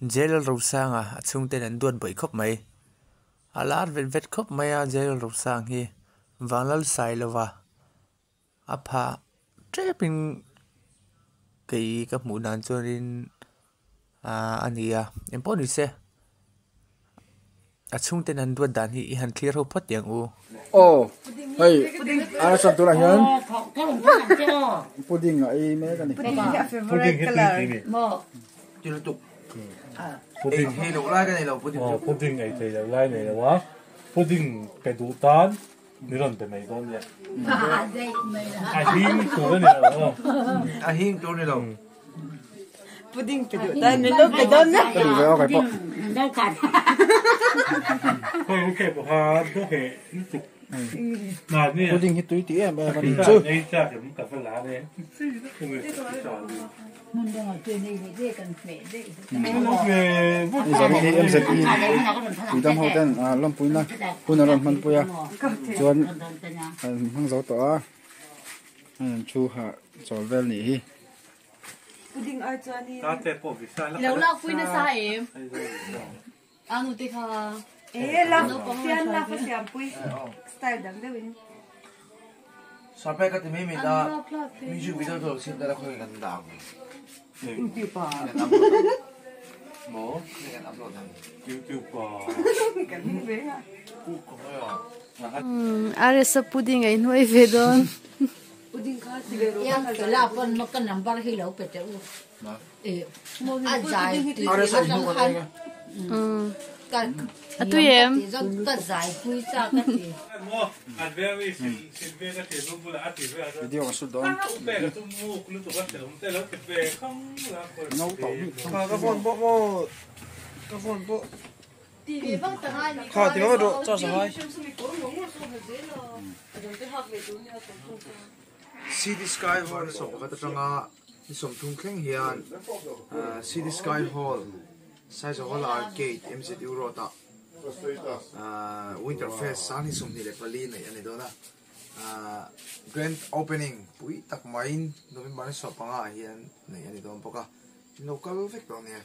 Jail Rosanga a chhungten an duat bawih khawp mai a lar vet vet khawp mai a Jail Rosang hi Vanlal Sailova a phah tep in kei ka hmuh dan chuanin ahh a ni a engpawh ni se a chhungten an duat dan hi i han thlir ho phawt teh ang u. Aw hei a chuan tunah hian pudding a ei mek a ni. Pudding hi tui tih ni. Pudding ei theih loh lai ka nei lo pudding chu. Pudding ei theih loh lai nei lo a, pudding pe duh tan min rawn pe mai dawn nia. A hing tur a ni lo aw. A hing tur a ni lo. Pudding pe duh tan min lo pe dawn nia. Ka duh ve aw kai pawh. Hei u kep ha do he lutuk. Pudding hi tui tih em em a ni chu. Nizan hi MZE tuidam ho ten lawmpuina hun an rawn hmanpui a chuan an hmang zo tawh a an thu hah chawl vel nih hi. Sape ka ti mai mai ta music video chu lo siam ta la khawi kan dah ang YouTube ah kan upload ang maw khawi kan upload ang YouTube ah kan hming ve a Aresa pudding a inhnuai ve dawn. A tui em? Video ka shoot dawn. Ka phone pawh maw ka phone pawh kha ti vak rawh charge a ngai. City Sky Hall sawm pakhat atanga Ni 30 thleng hian City Sky Hall, Saizawhal Arcade, MZU Road ah Winter Fest sang 24 neih a ni dawn a. Grand Opening pui tak maiin November ni 15 ah hian neih a ni dawn bawk a, in lo kal vek dawn nia.